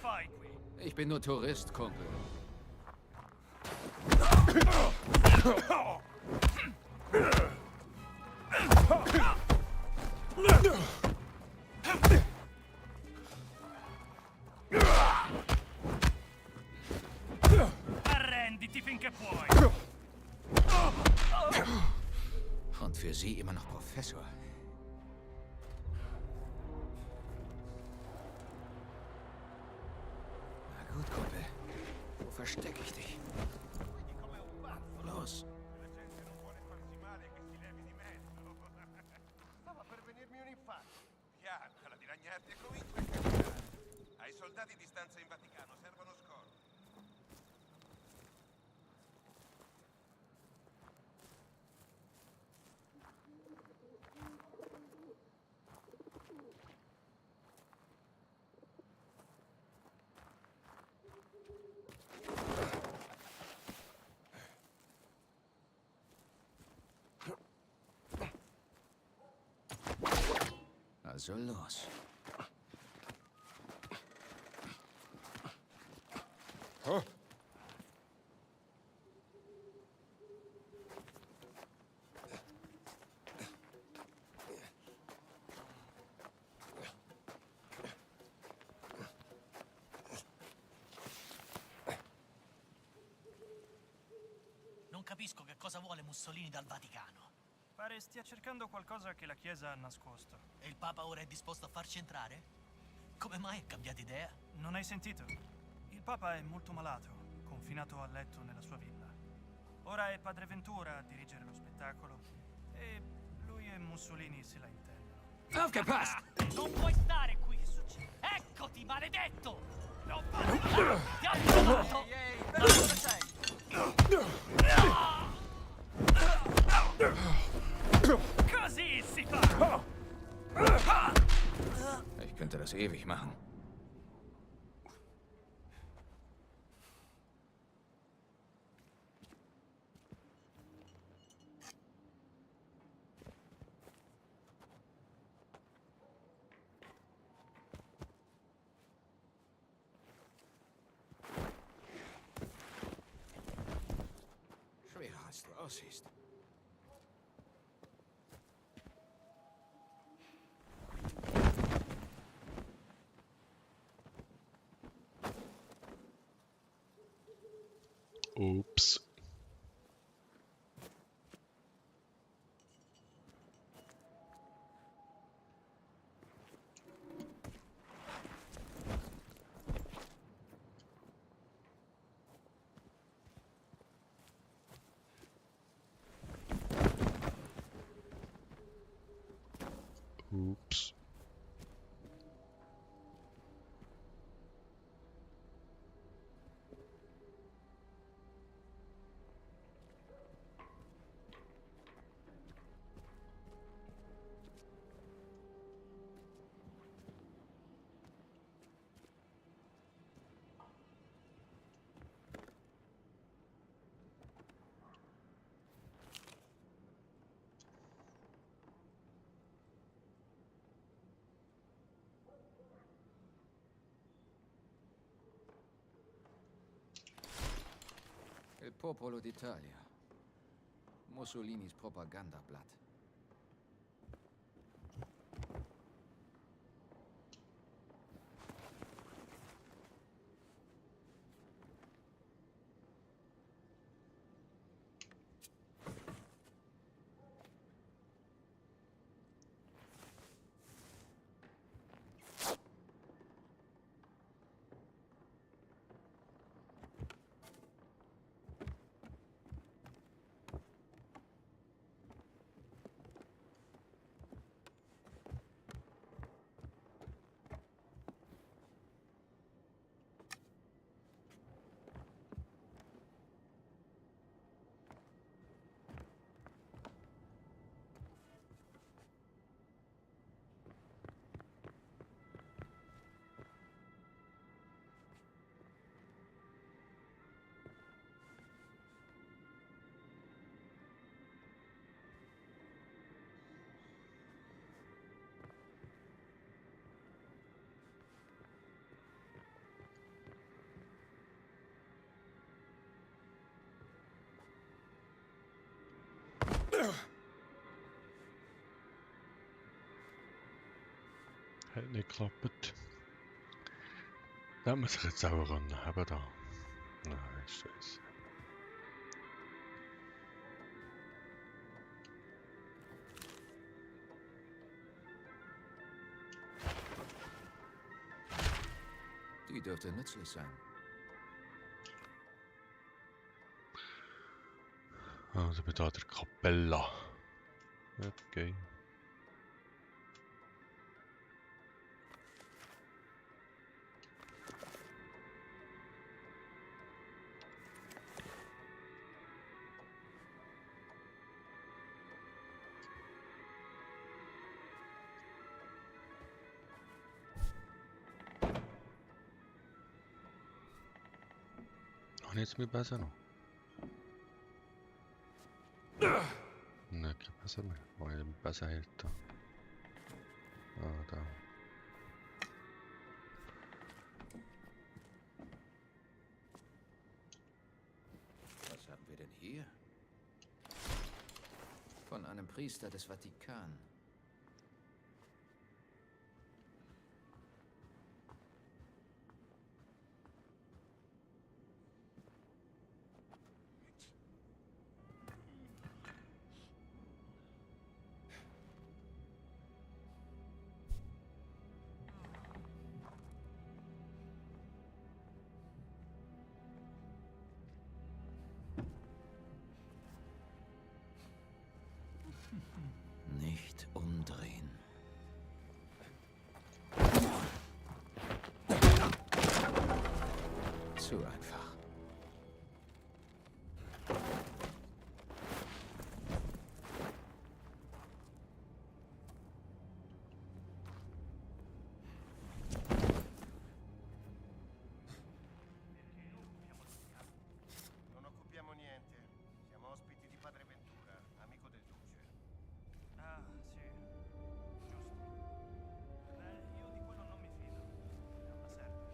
fai qui? Ich bin nur Tourist, Kumpel. Arrenditi finché puoi. Und für Sie immer noch Professor. Na gut, Kumpel. Wo verstecke ich dich? Los. Stava per venirmi un infarto. Piantala di ragnarti e comincia a camminare. Ai soldati di stanza in Vaticano servono scorte. Also los. Non capisco che cosa vuole Mussolini dal Vaticano. Pare stia cercando qualcosa che la Chiesa ha nascosto. E il Papa ora è disposto a farci entrare? Come mai ha cambiato idea? Non hai sentito? Il Papa è molto malato, confinato a letto nella sua villa. Ora è Padre Ventura a dirigere lo spettacolo e lui e Mussolini se la intendono. Aufgepasst! Non puoi stare qui! Che succede? Eccoti, maledetto! Non ti ho trovato! Dove sei? Così si fa! Ich könnte das ewig machen. Schwerer als du aussiehst. Ups. Ups. Il Popolo d'Italia. Mussolinis Propagandablatt. Hat nicht geklappt. Da hat man sich jetzt auch ran. Eben da. Nein, scheiße. Die dürfte nützlich sein. Also bei da der Kapella. Okay. Und jetzt mit besser noch. Nein, kein besser mehr. Oh, ich bin besser hält da. Ah, da. Was haben wir denn hier? Von einem Priester des Vatikan. Nicht umdrehen. Zu einfach. Non occupiamo niente. Siamo ospiti di Padre Ventura, amico del Duce. Ah, sì. Giusto. Io di quello non mi fido. È una serpe.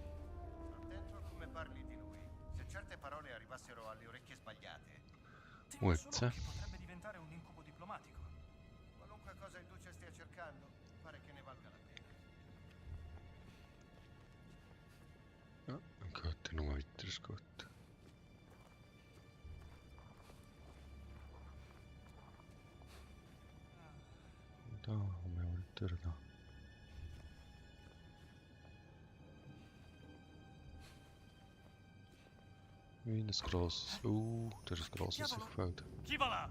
Attento a come parli di lui. Se certe parole arrivassero alle orecchie sbagliate, Temo solo Uezza. che potrebbe diventare un incubo diplomatico. qualunque cosa il Duce stia cercando, pare che ne valga la pena. Ja, dann geht er noch weiter, ist gut. Da haben wir weiter da. Wie ein grosses. Das ist ein grosses Sichtfeld. Chi va là?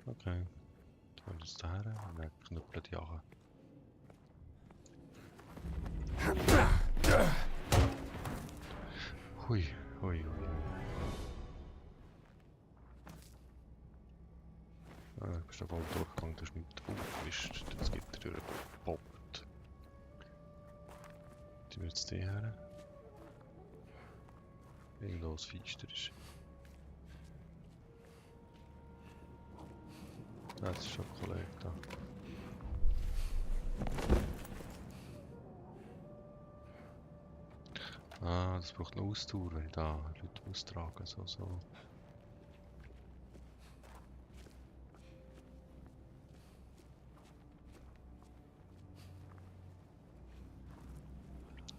Okay. Dann wir uns daher und dann knüppeln die Jahre. Hui, hui, hui. Du bist da voll durchgegangen, du hast nicht aufgewischt. Das geht dir durchgepoppt. Die wird jetzt die her. Irgendwo was Feister ist. Das ist schon ein Kollege da. Ah, das braucht eine Ausdauer, wenn ich da Leute austragen, so.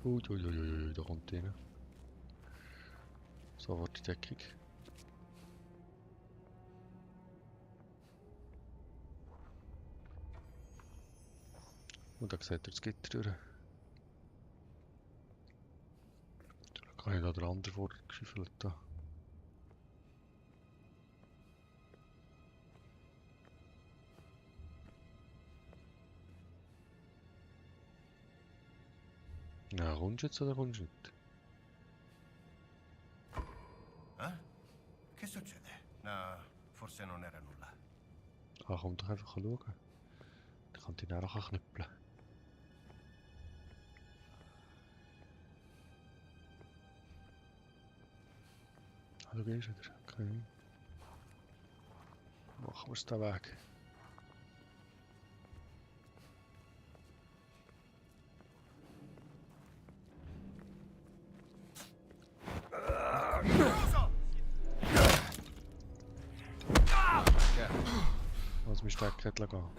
Uiuiuiui, da kommt rein. So wird die Deckung. Und da seht ihr das Gitter durch. Da kann ich da den anderen vorgeschüffelt da. Ja, kommst du jetzt oder kommst du nicht? Che succede? No, forse non era nulla. Ah, komm doch einfach schauen. Dann kann die nachher knüppeln. Ah, du gehst wieder. Okay. Machen wir es den Weg. Stecker gehen.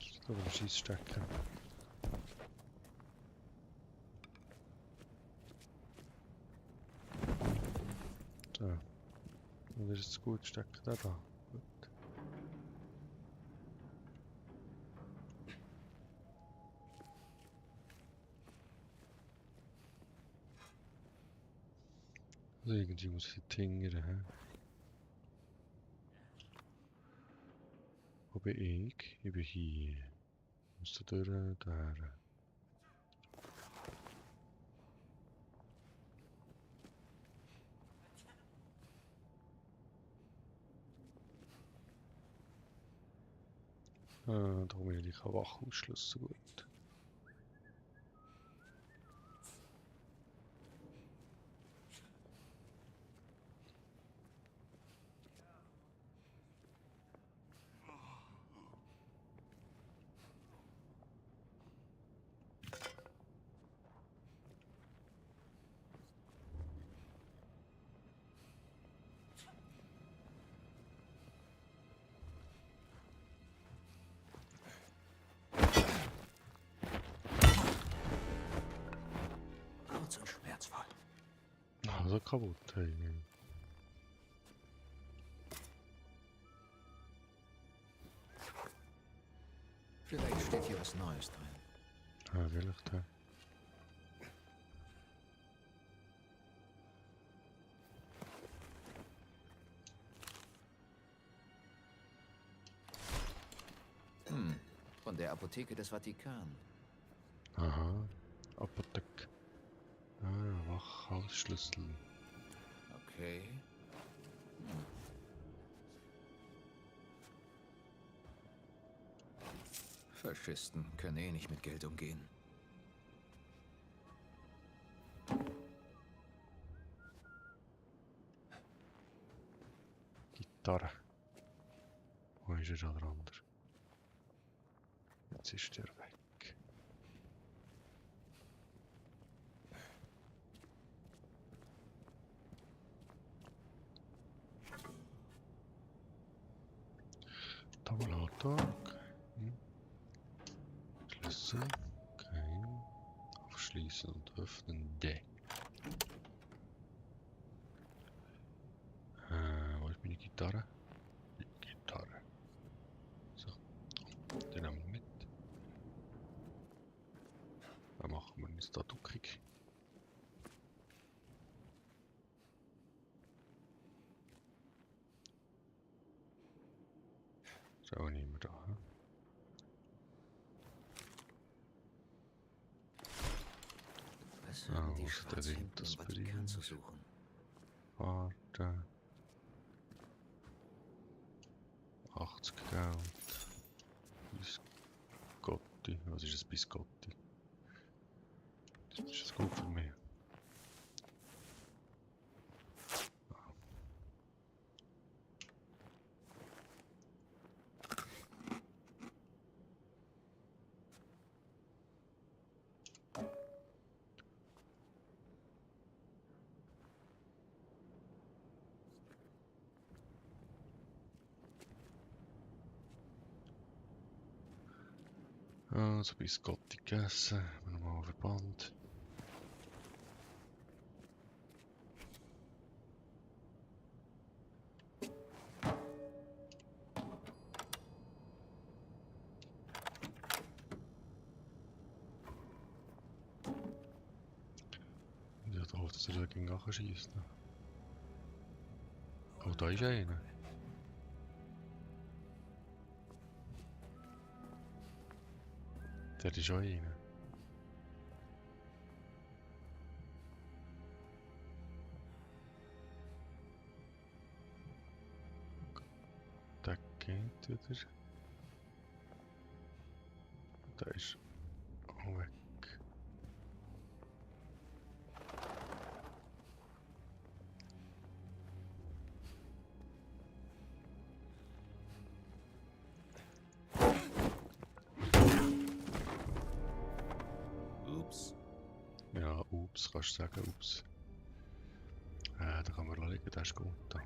Ich glaube, ein Scheissstecker. So. Und das ist das gute Stecker da. Gut. Also irgendwie muss ich tingern, hä? Wo bin ich? Ich bin hier. Muss da durch, da. Ah, da will ich auch wach ausschliessen, gut. Kurz und schmerzvoll. Also kaputt, hey. Vielleicht steht hier was Neues drin. Ah, vielleicht, hä? Von der Apotheke des Vatikan. Aha. Apotheke. Ah, Wachhausschlüssel. Okay. Faschisten können eh nicht mit Geld umgehen. Gitarre. Wo ist er der andere? Jetzt ist der weg. Tabulator. Okay. Schlüssel. Okay. Aufschließen und öffnen. D. Wo ist meine Gitarre? Die Gitarre. So. Den nehmen wir mit. Dann machen wir uns da duckig. So, nehmen wir da. Hm? Was haben die was ist der Schwarzhemden Wind, das im Vatikan zu bringt? suchen? Warte. 80 Geld. Biscotti. Was ist ein Biscotti? Ist das gut für mich? Also Biscotti gegessen. Nochmal Verband. Ja, da hofft, dass er dagegen nachschießt. Oh, da ist einer. Der ist auch einer. Der geht wieder. Der ist auch weg. Ups. Ja, ups, kannst du sagen, ups. Da kann man liegen, der ist gut da.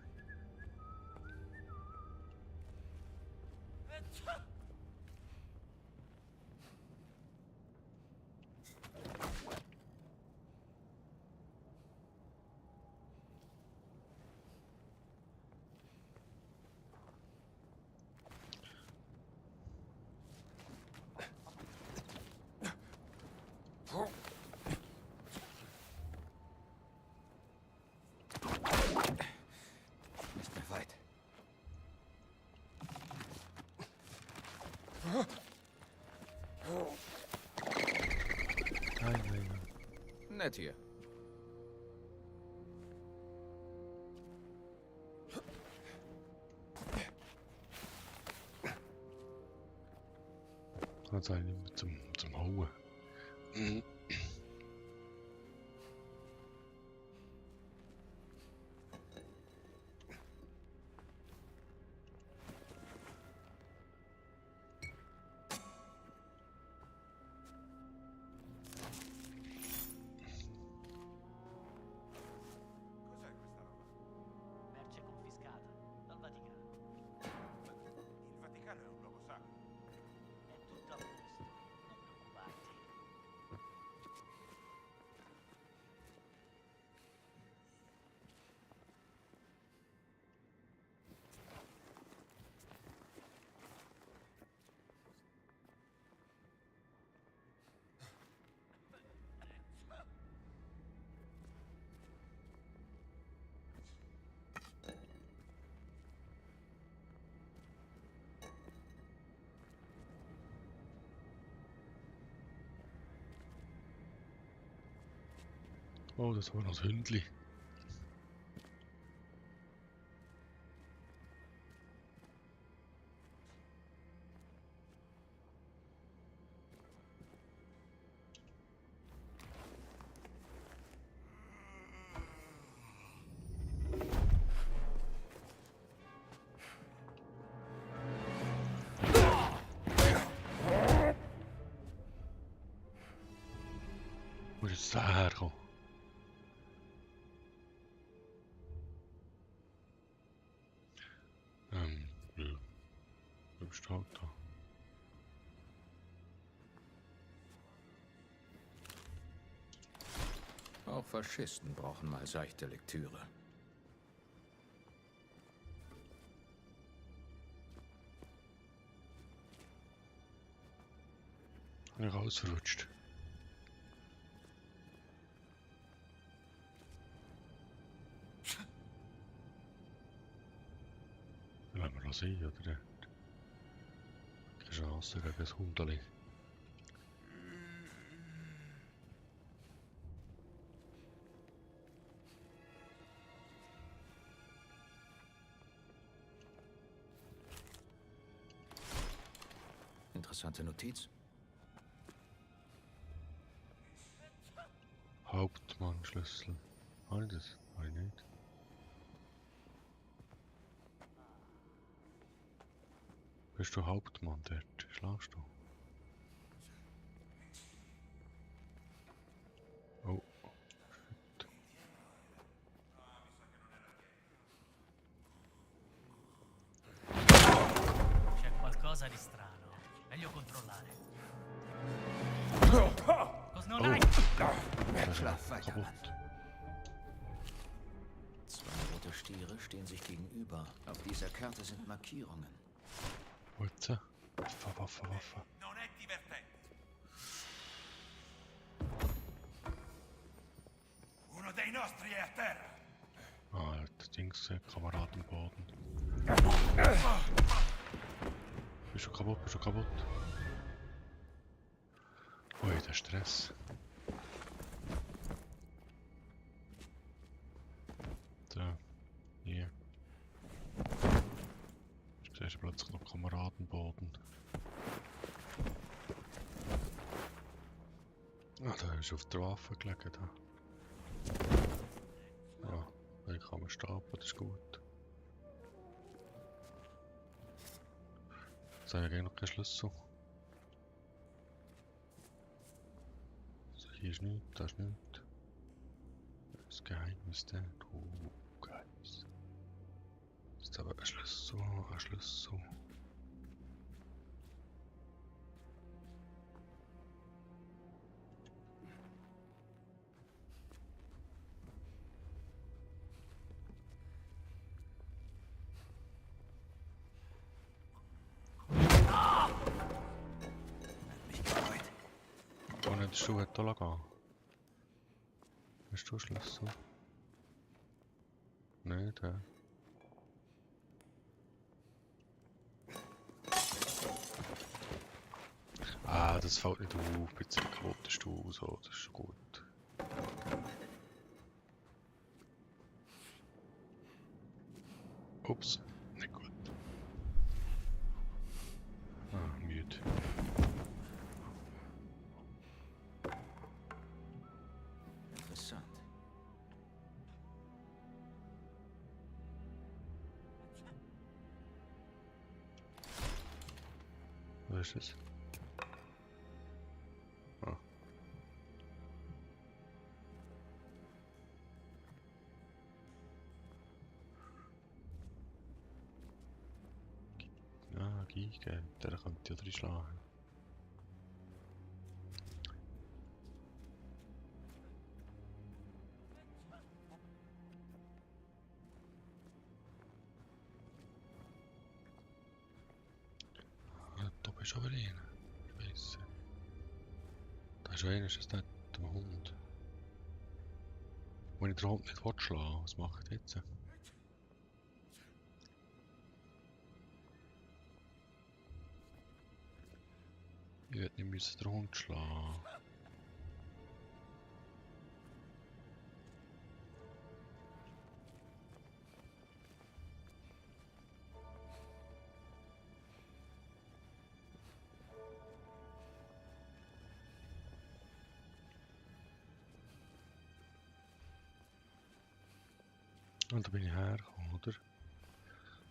nein. Nett hier. Also eigentlich zum Hauen. Cos'è questa roba? Merce confiscata dal Vaticano. Il Vaticano è un luogo sacro. È tutto a posto, non preoccuparti. Oh, das war das Hündli. Wo ist jetzt der hergekommen? Ja. Du bist halt da. Auch Faschisten brauchen mal seichte Lektüre. Rausverrutscht. Wenn wir das sehen, oder? Keine Chance gegen das Hundeli. Interessante Notiz. Hauptmannschlüssel. Habe ich das? Habe ich nicht. Bist du Hauptmann dort? Schlafst du? Oh. Shit. C'è qualcosa di strano. Meglio controllare. Non hai... Der Schlaf weiter. Kaputt. Zwei rote Stiere stehen sich gegenüber. Auf dieser Karte sind Markierungen. Wo jetzt? Waffe. Non è divertente. Uno dei nostri è a terra. Ah, das Ding gesehen, Kameradenboden. Bist du kaputt? Ui, der Stress. So, hier. Jetzt siehst du plötzlich noch Kameradenboden. Ah, da ist auf der Waffe gelegen. Da. Ja, hier kann man stapeln, das ist gut. Jetzt habe ich noch keinen Schlüssel. Also hier ist nichts, da ist nichts. Das Geheimnis da. Oh, Geheimnis. Jetzt aber ein Schlüssel. Wo nicht der Schuh hat da gehen. Hast du einen Schlüssel? Nein, der. Ah, das fällt nicht auf, bei 2 kaputten Stuhl, so, das ist schon gut. Ups, nicht gut. Ah, müde. Interessant. Was ist das? Ah. Ah, Geige, der könnte ja reinschlagen. Ah, da bist du aber rein. Scheisse. Da ist einer, ist das nicht der Hund? Wenn ich den Hund nicht schlagen will, was mache ich jetzt? Ich hätte nicht müssen den Hund schlagen. Und da bin ich hergekommen, oder?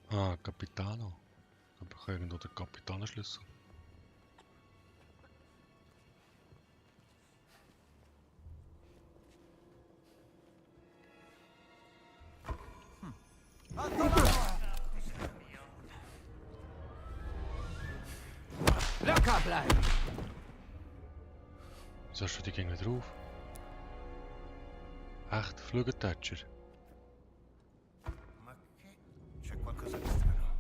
Ah, Capitano. Da brauche ich irgendwo den Kapitalenschlüssel. Locker bleiben! Wieso hast du die Gänge drauf? Echt, Flügeltätscher. Ma che... c'è qualcosa di strano.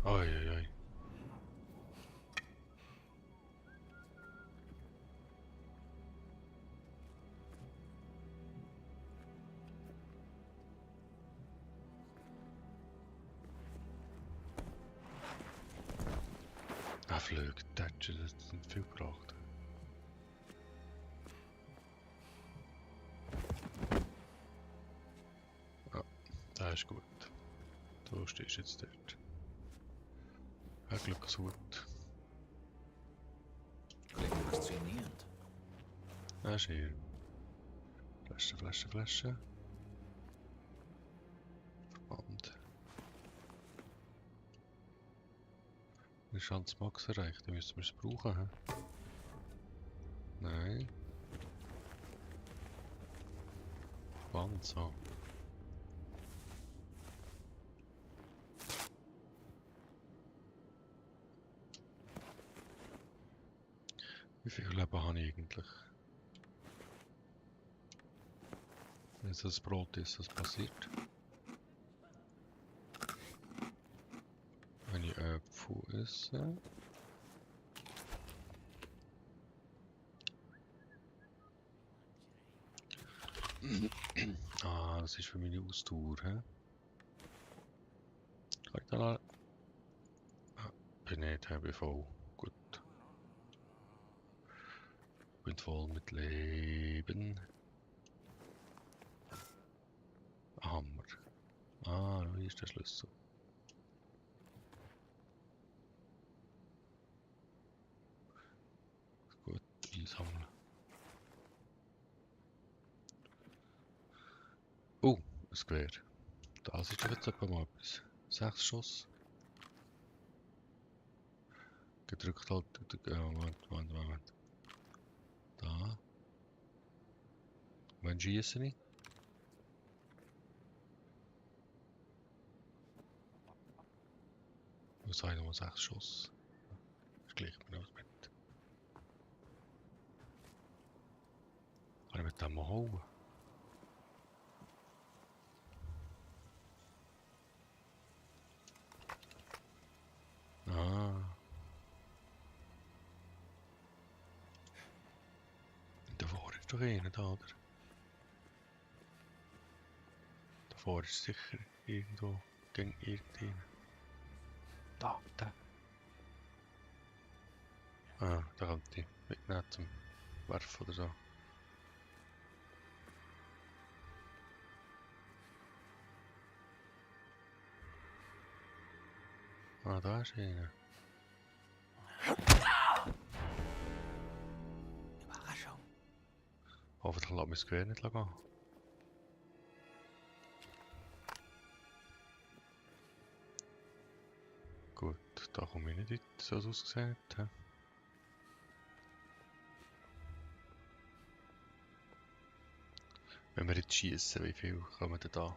Oi, oi, oi. Ah, Flügeltätscher, das sind viel gebracht. Ja, das ist gut. Du stehst jetzt dort. Glückshut. Klingt faszinierend. Das ist hier. Flasche, Flasche, Flasche. Verband. Wir haben das Max erreicht, dann müssen wir es brauchen. He? Nein. Verband, so. Wie viel Leben habe ich eigentlich? Wenn es das Brot ist, was passiert? Wenn ich Äpfel esse. Ah, das ist für meine Ausdauer, hä? Kann ich da bin nicht, bin voll. Gut. Bin voll mit Leben. Hammer. Ah, hier ist der Schlüssel. Gut, einsammeln. Oh, ein Gewehr. Das ist doch jetzt etwa mal etwas. 6 Schuss. Gedrückt halt. Moment. Da. Wann schieße ich? Was habe ich nochmal 6 Schuss? Das gleicht mir aus mit. Kann ich mit dem mal hauen? Ah. Davor ist doch einer da, oder? Davor ist sicher irgendwo. Ding irgendwie. Da. Ah, da kommt die mitnehmen zum Werfen oder so. Ah, da ist einer. Überraschung. Hoffentlich lässt mich das Gewehr nicht gehen. Gut, da komme ich nicht weiter, so es aussieht. Hä? Wenn wir jetzt schießen, wie viel kommen denn da?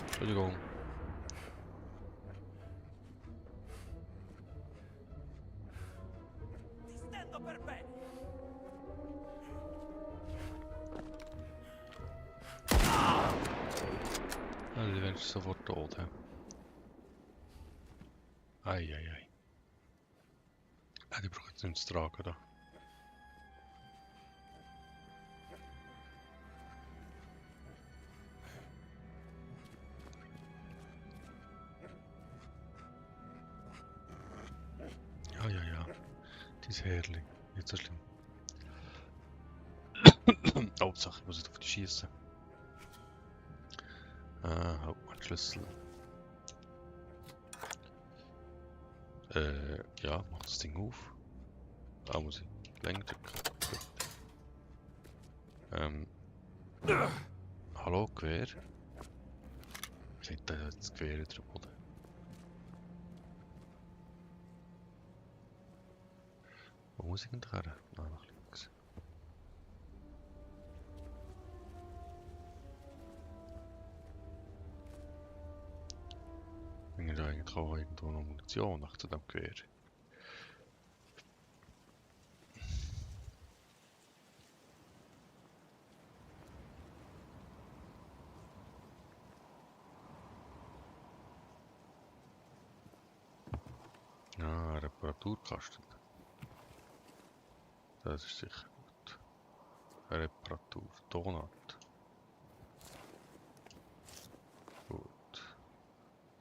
Entschuldigung. Ti stendo per bene. Also, die werden sofort tot. He? Ei. Ah, die brauchen jetzt nicht zu tragen da. Ja. Dein Härli. Nicht so schlimm. Hauptsache, ich muss jetzt auf die schießen. Ah, Hauptmannschlüssel. Ja, mach das Ding auf. Ah, muss ich länger drücken. Hallo, Gewehr? Liegt da jetzt das Gewehr in der Boden? Wo muss ich denn her? Ah, nach links. Ich habe eigentlich auch irgendwo noch Munition nach zu dem Gewehr. Ah, Reparaturkasten. Das ist sicher gut. Reparatur, Donut. Gut.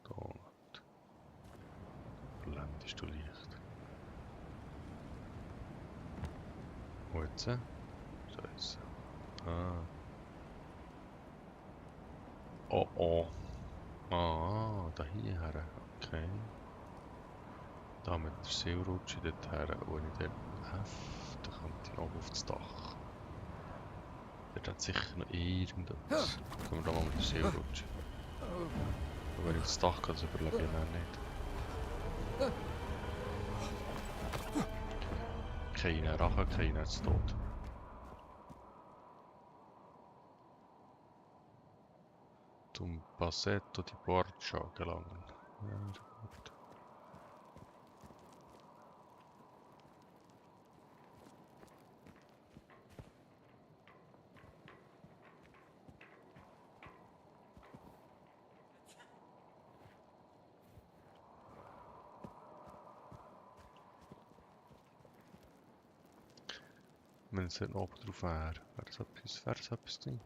Donut. Blendest du Licht. Wo jetzt? Scheiße. Ah. Oh. Ah, da hierher. Okay. Da mit der Seilrutsche dorthin, wo ich dort da kommt ich oben auf das Dach. Dort hat sicher noch irgendetwas. Können wir da mal mit der Seilrutsche. Aber wenn ich das Dach kann, das überlebe ich dann nicht. Keiner Rache, keiner ist tot. Zum Passetto di Borgia gelangen. Ja, ist gut. Wenn es nicht oben drauf wäre das etwas drin?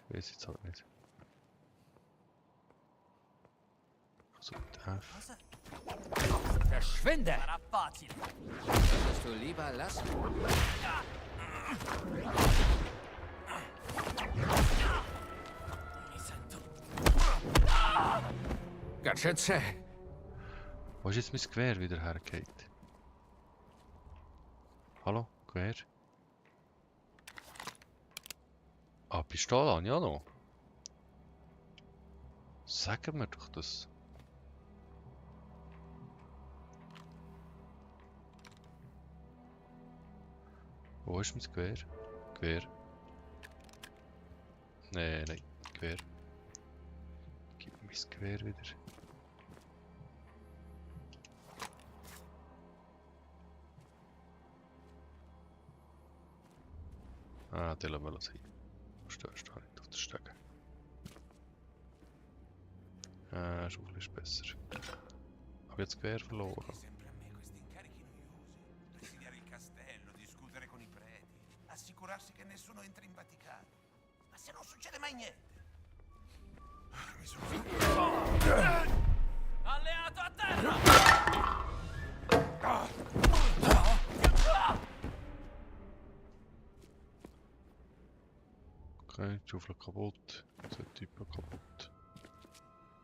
Weiß jetzt halt nicht. Also mit F. Verschwinde! Sarà facile. Würdest du lieber lassen? Mi sento. Ganz schön zäh. Wo ist jetzt mein Gewehr wieder hergeht? Hallo, Gewehr? Ah, Pistole habe ich auch noch. Sag mir doch das. Wo ist mein Gewehr? Gewehr. Nein, Gewehr. Gib mir mein Gewehr wieder. Ah, die lassen wir sein. Störst du nicht auf den Stegen. Schaufel ist besser. Habe jetzt Gewehr verloren. Sempre a me questi incarichi noiosi. assicurarsi che nessuno entri in Vaticano. Ma se non succede mai niente? Mi sono fatto... Alleato a terra! Okay, die Schaufel kaputt. Der Typ kaputt.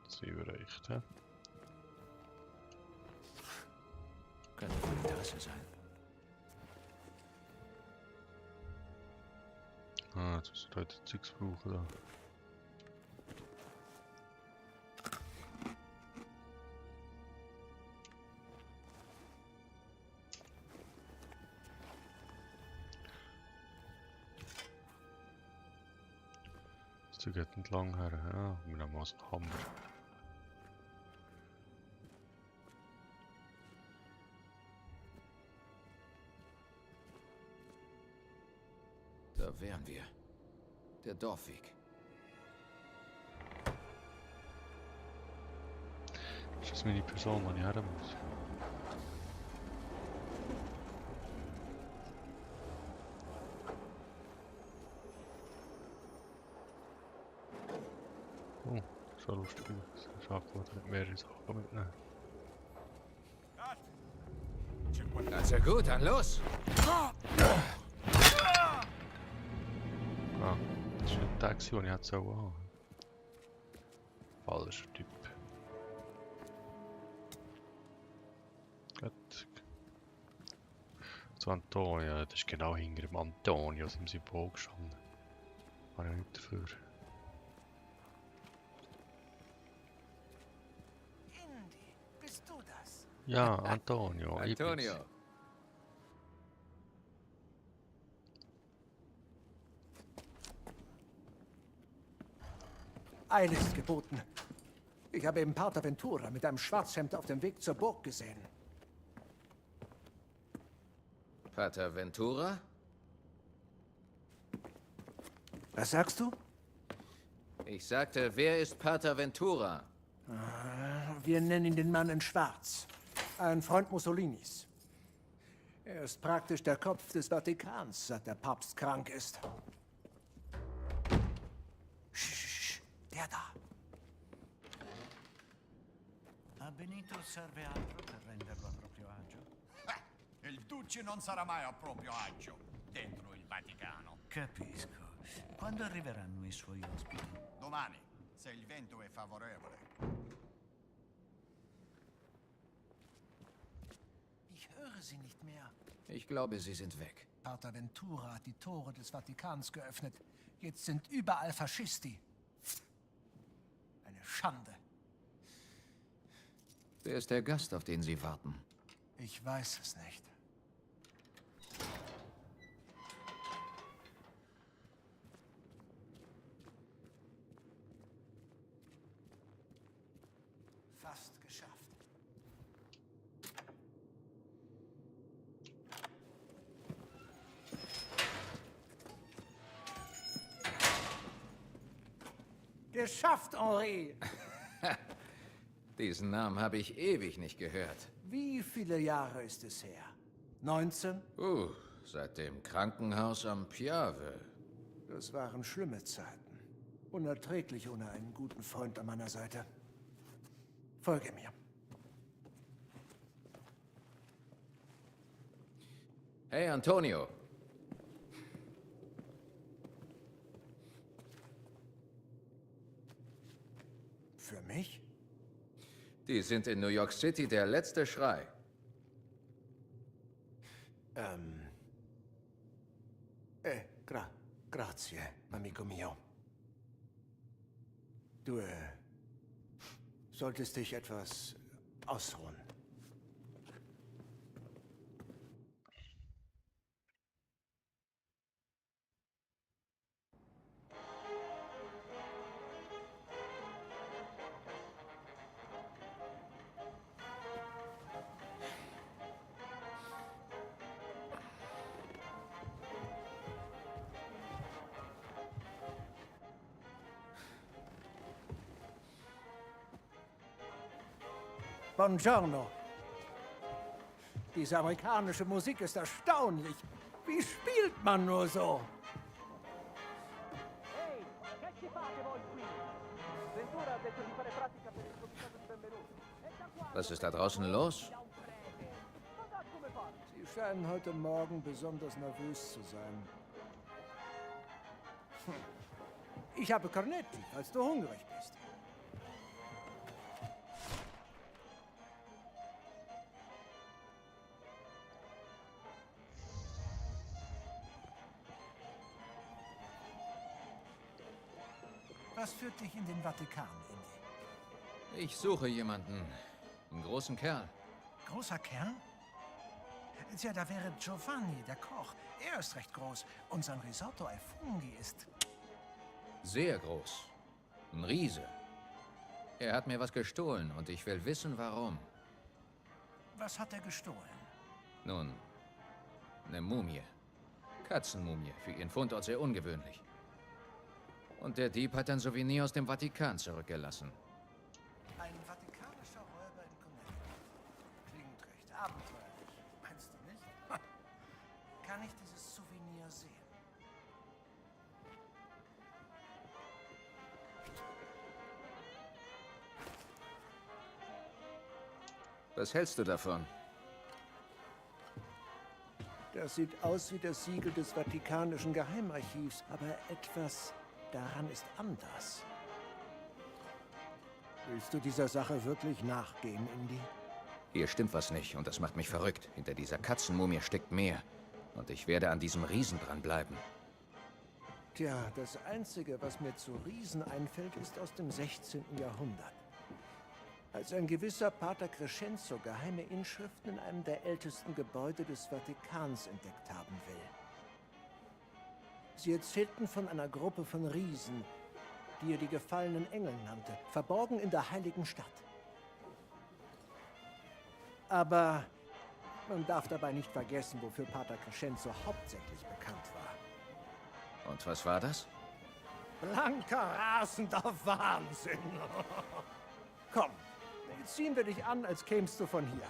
Das überreicht, hä? Könnte von Interesse sein. Ah, jetzt muss ich heute Zeugs brauchen da. Das Zeug geht entlang her, ja, wir nehmen mal so einen Hammer. Da wären wir. Der Dorfweg. Ist das meine Person, die ich her muss? Oh, schon lustig. Schade, dass ich nicht mehrere Sachen mitnehmen. Also gut, dann los! Ah, das ist nicht der, den ich hätte sollen haben. Falscher Typ. Gut. So Antonio, das ist genau hinter dem Antonio, im Symbol gestanden. War ja nicht dafür. Indy, bist du das? Ja, Antonio. ich bin's. Antonio. Eile ist geboten. Ich habe eben Pater Ventura mit einem Schwarzhemd auf dem Weg zur Burg gesehen. Pater Ventura? Was sagst du? Ich sagte, wer ist Pater Ventura? Wir nennen ihn den Mann in Schwarz. Ein Freund Mussolinis. Er ist praktisch der Kopf des Vatikans, seit der Papst krank ist. Der da. A Benito serve altro per renderlo a proprio agio? Il Duce non sarà mai a proprio agio dentro il Vaticano. Capisco. Quando arriveranno i suoi ospiti? Domani, se il vento è favorevole. Ich höre sie nicht mehr. Ich glaube, sie sind weg. Pater Ventura hat die Tore des Vatikans geöffnet. Jetzt sind überall Faschisti. Eine Schande. Wer ist der Gast, auf den Sie warten? Ich weiß es nicht. Fast geschafft. Geschafft, Henri! Diesen Namen habe ich ewig nicht gehört. Wie viele Jahre ist es her? 19? Seit dem Krankenhaus am Piave. Das waren schlimme Zeiten. Unerträglich ohne einen guten Freund an meiner Seite. Folge mir. Hey, Antonio. Für mich? Die sind in New York City der letzte Schrei. Grazie, amico mio. Du, solltest dich etwas ausruhen. Buongiorno. Diese amerikanische Musik ist erstaunlich. Wie spielt man nur so? Was ist da draußen los? Sie scheinen heute Morgen besonders nervös zu sein. Ich habe Cornetti, falls du hungrig bist. Was führt dich in den Vatikan, Indy? Ich suche jemanden. Einen großen Kerl. Großer Kerl? Tja, da wäre Giovanni, der Koch. Er ist recht groß. Und sein Risotto ai funghi ist... Sehr groß. Ein Riese. Er hat mir was gestohlen und ich will wissen, warum. Was hat er gestohlen? Nun, eine Mumie. Katzenmumie. Für ihren Fundort sehr ungewöhnlich. Und der Dieb hat ein Souvenir aus dem Vatikan zurückgelassen. Ein vatikanischer Räuber in Connecticut. Klingt recht abenteuerlich. Meinst du nicht? Kann ich dieses Souvenir sehen? Was hältst du davon? Das sieht aus wie das Siegel des Vatikanischen Geheimarchivs, aber etwas daran ist anders. Willst du dieser Sache wirklich nachgehen, Indy? Hier stimmt was nicht und das macht mich verrückt. Hinter dieser Katzenmumie steckt mehr. Und ich werde an diesem Riesen dranbleiben. Tja, das Einzige, was mir zu Riesen einfällt, ist aus dem 16. Jahrhundert. Als ein gewisser Pater Crescenzo geheime Inschriften in einem der ältesten Gebäude des Vatikans entdeckt haben will. Sie erzählten von einer Gruppe von Riesen, die er die gefallenen Engel nannte, verborgen in der heiligen Stadt. Aber man darf dabei nicht vergessen, wofür Pater Crescenzo hauptsächlich bekannt war. Und was war das? Blanker, rasender Wahnsinn! Komm, jetzt ziehen wir dich an, als kämst du von hier.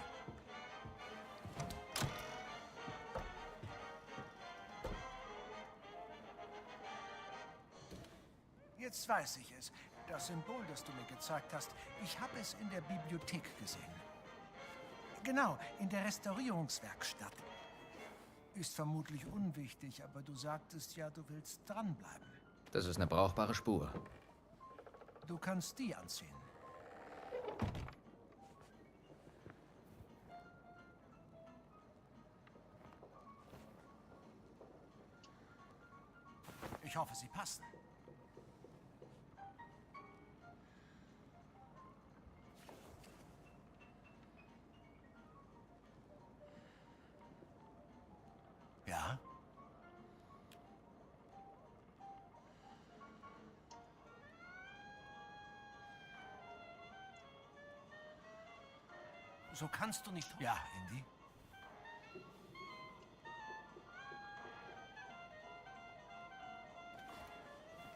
Jetzt weiß ich es. Das Symbol, das du mir gezeigt hast, ich habe es in der Bibliothek gesehen. Genau, in der Restaurierungswerkstatt. Ist vermutlich unwichtig, aber du sagtest ja, du willst dranbleiben. Das ist eine brauchbare Spur. Du kannst die anziehen. Ich hoffe, sie passen. Ja? So kannst du nicht... Ja, Indy.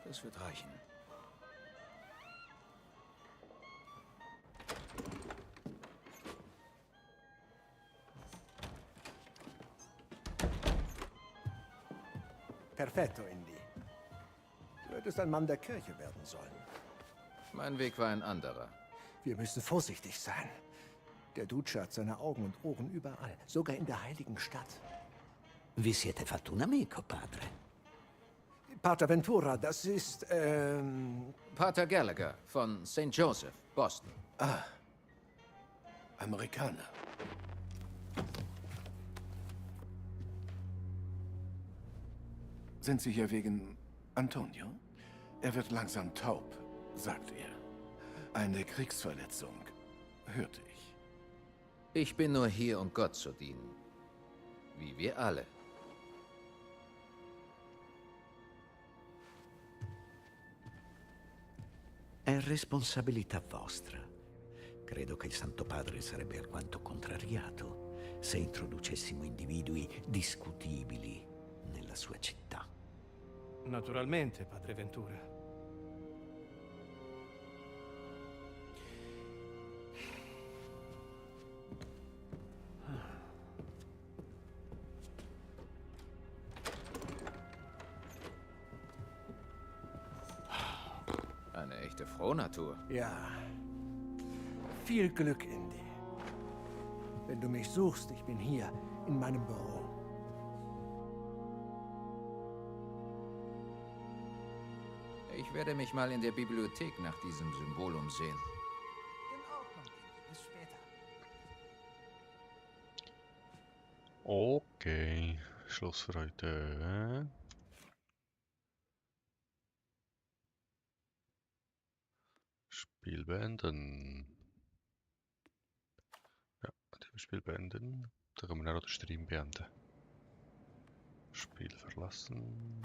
Das wird reichen. Perfetto, Indy. Du hättest ein Mann der Kirche werden sollen. Mein Weg war ein anderer. Wir müssen vorsichtig sein. Der Duce hat seine Augen und Ohren überall, sogar in der heiligen Stadt. Vi siete fatto un amico, padre. Pater Ventura, das ist, Pater Gallagher von St. Joseph, Boston. Amerikaner. Sind Sie hier wegen Antonio? Er wird langsam taub, sagt er. Eine Kriegsverletzung, hörte ich. Ich bin nur hier, um Gott zu dienen. Wie wir alle. È responsabilità vostra. Credo che il Santo Padre sarebbe alquanto contrariato se introducessimo individui discutibili nella sua città. Naturalmente, Padre Ventura. Eine echte Frohnatur. Ja. Viel Glück, Indy. Wenn du mich suchst, ich bin hier in meinem Büro. Ich werde mich mal in der Bibliothek nach diesem Symbol umsehen. In Ordnung, Indy. Bis später. Okay, Schluss für heute. Spiel beenden. Ja, das Spiel beenden. Dann können wir dann auch den Stream beenden. Spiel verlassen.